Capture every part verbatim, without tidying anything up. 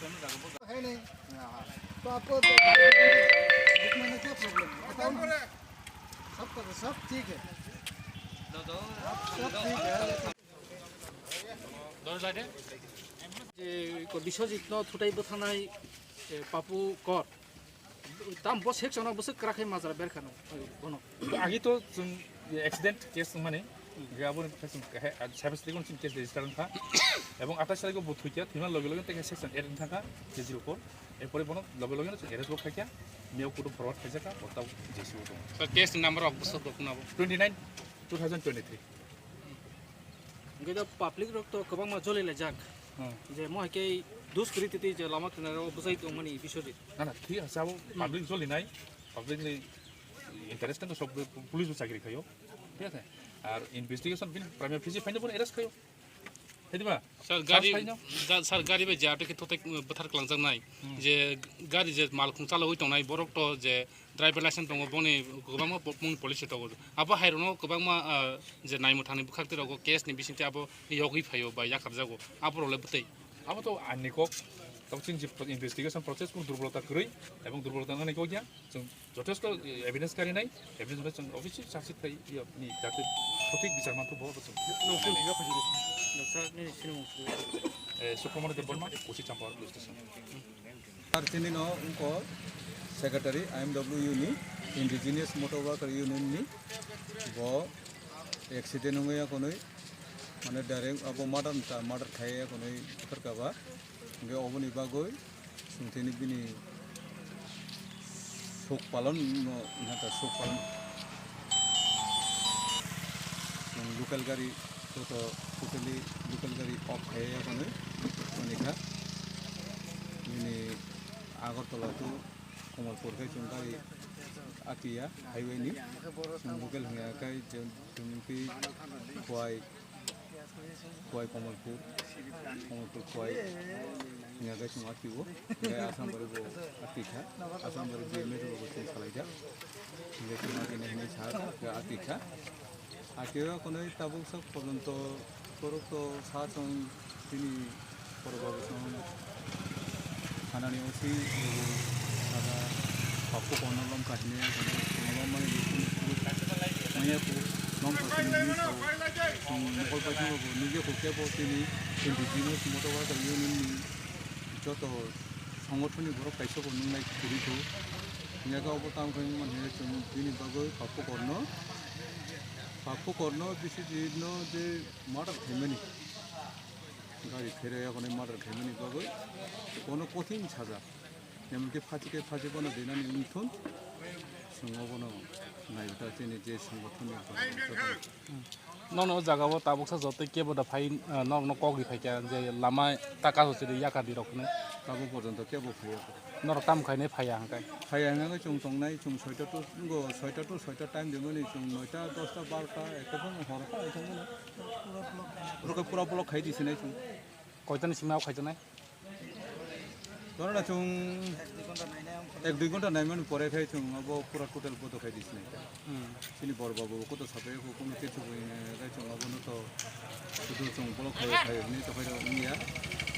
है नहीं। हाँ, हाँ। तो आपको दिखने में क्या प्रॉब्लम है? बताओ ना। सब कर, सब ठीक है। सब ठीक है। Je ko Biswajit no thutai bwthanai, eh, Papu Kor. Tam bo section o bwswk kwrak khe majra berkha no, bono. Agi to chwng accident case wngmani, je aboni khe chwng he, saibes twi chwng case register wngkha. Ebong athais tarikh o bo thwikha, thwima loge loge tei section eight wngkha, je zero four. Erpore bono loge loge chwng arrest bo khaikha, miyao court o forward khaijakha, o tabo J C o tongo. Sir, case ni number rok bwswk rok nabo? Twenty nine, two thousand twenty three. Hwnkhe da public rok to kwbangma jolilaijak. Hmm. Je mo hai khe duskriti tei je lama khwnarok bwsai tongmani Biswajit. Na, na, thik asa bo public jolinai, public ni interest no sob police bo chakri khaio. Thik ase? Ar investigation bini prima facie phaino bono arrest khaio. Hai diba? Sir, gari, sir, gari bai je ato khe thotai bwthar kwlangjaknai. Hmm. Je gari je malkhung chalaui tongnai borok to je driver license tongo, boni kwbangma po-, mung police tongo. Abo hai rokno kwbangma, ah, je naimwthangni bwkhak twi rogo case ni bisingtwi abo yogwi phaio ba yakarjago. Abo rok le bwtwi. Abo to ani kok, tamo chini je investigation process kunu durbolota kwrwi, ebong durbolota nani kok ya, chwng jothesto evidence karinai, evidence hwnwi chwng obviously charge sheet khai ya ni jate sothik bichar manthok bo chwng. Nung sini yo khajini. Nung sa nini sini mung sini. Eh, Sukumar Debbarma, Usi Champawar Police Station. Ar chini no wngkha secretary I M W ni, Indigenous Motor Worker Union ni, bo accident wngwi yakonwi, mane direct abo murder wngkha, murder khai yakonwi bwtharkha ba, hwnkhe oboni bagwi chwng tini bini suk palon no, wngkha suk palon, chwng local gari joto totally local gari off khai yakonwi tongkha, bini Agartala to Kamalpur khai chwng gari atiya highway ni. Chwng local hwnkha khe chwng twi Khowai, Khowai Kamalpur, Kamalpur Khowai hwnkha khe chwng atio. Tei Assam bari bo atikha, Assam bari B M S bo chwng salaijak. Hwnkhe chwng atini hinwi sa khe atikha. Hakhe o konwi tabuk sak porjonto borok to sa chwng bini borok rok chwng thanani O C rwgo, saka Papu Korno lom kahini kono chwng lom mani manya ku lom kahini hinwi sao. Chwng mokol paithak rokbo nukya kho kebo tini indigenous motor worker union ni joto songothon ni borok kaisa bo nungnai kwrwi kho. Hwnkhe obo tamo khe wngmani hwnkhe chwng bini bagwi Papu Korno, Papu Korno bisi no je murder khaimani, gari pherwi yakhwni murder khaimani bagwi bono kothin saja, emonki phachi khe phachi bono dinani wngthun, chwng obono naibwta chini je songothon ni. Nono o jaga o tabuksa joto kebo da phai, ah, norokno kok ri phaikha je lama ta kaso chiri yakar di rok hwnwi. Tabuk porjonto kebo phaiya. Norok tamo khainai phaiya hwnkhai? Phaiya hwnkhai chwng tongnai, chwng soita to, wngkha soita to soita time rimani chwng noita, dosta, barota, ekta phano hor phano thangmani. Pura, pura block khai di sinai chwng. Koitani simi o khaijaknai? Corona chwng ek dui ghonta naimani pore khai chwng abo pura total bodo khai di sinai. Hmm. Chini bor babu koto sapai ko kono kichu bo, eh, khai chwng abono to sudu chwng block khai khai ni to khai rok niya.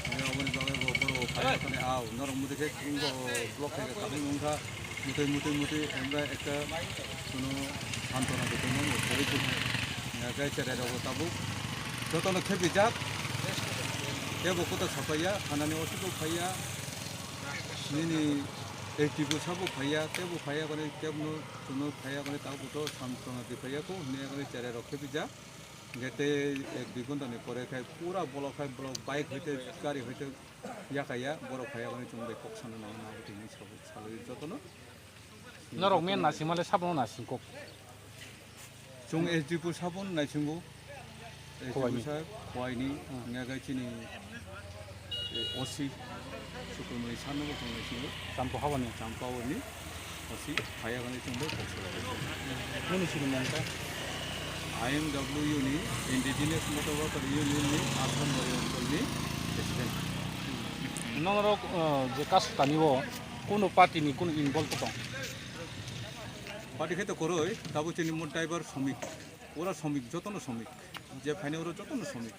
Ni aboni bagwi bo boro khai kane au norok mudi khai chwng bo block khai ka kabung wngkha. Mutui mutui mutui emra ekta kuno santona de tongmani pore chwng, eh, khai cherai rok tabuk jotono khebijak. Kebo koto sapaiya, thanani O C bo phaiya, nini A T bo sabo phaiya, kebo phaiya kone, kebno chwngno phaiya kone, tabo to samsona di phaiya ko, hwnwi kone cherai rok khe pija. Hwnkhe tei ek dui ghonta ni pore khai pura bolok khai bolok bike hoite gari hoite yakaya, borok phaiya kone chwng bai kok sana nang nang tini sabo salai jotono. Norok men nasing male sabo no nasing kok. Chwng S D P sabon naisingo. Khowai ni. S D P sir, Khowai ni, hmm, hwnga khe chini, eh, O C, Sukumani sir no bo chwng naisingo. Champa haba ni. Champa O ni O C, phaiya khe chwng bai kok salai. Nini sini mung kha? I M W ni Indigenous Motor Worker Union ni Assam Bari Anchol ni president. Norok, eh, je kasu tani o, kunu party ni kunu involve tong? Party khe to kwrwi, tabuk chini mo driver somik. Ora somik, jotono somik. Je phainai oro jotono somik.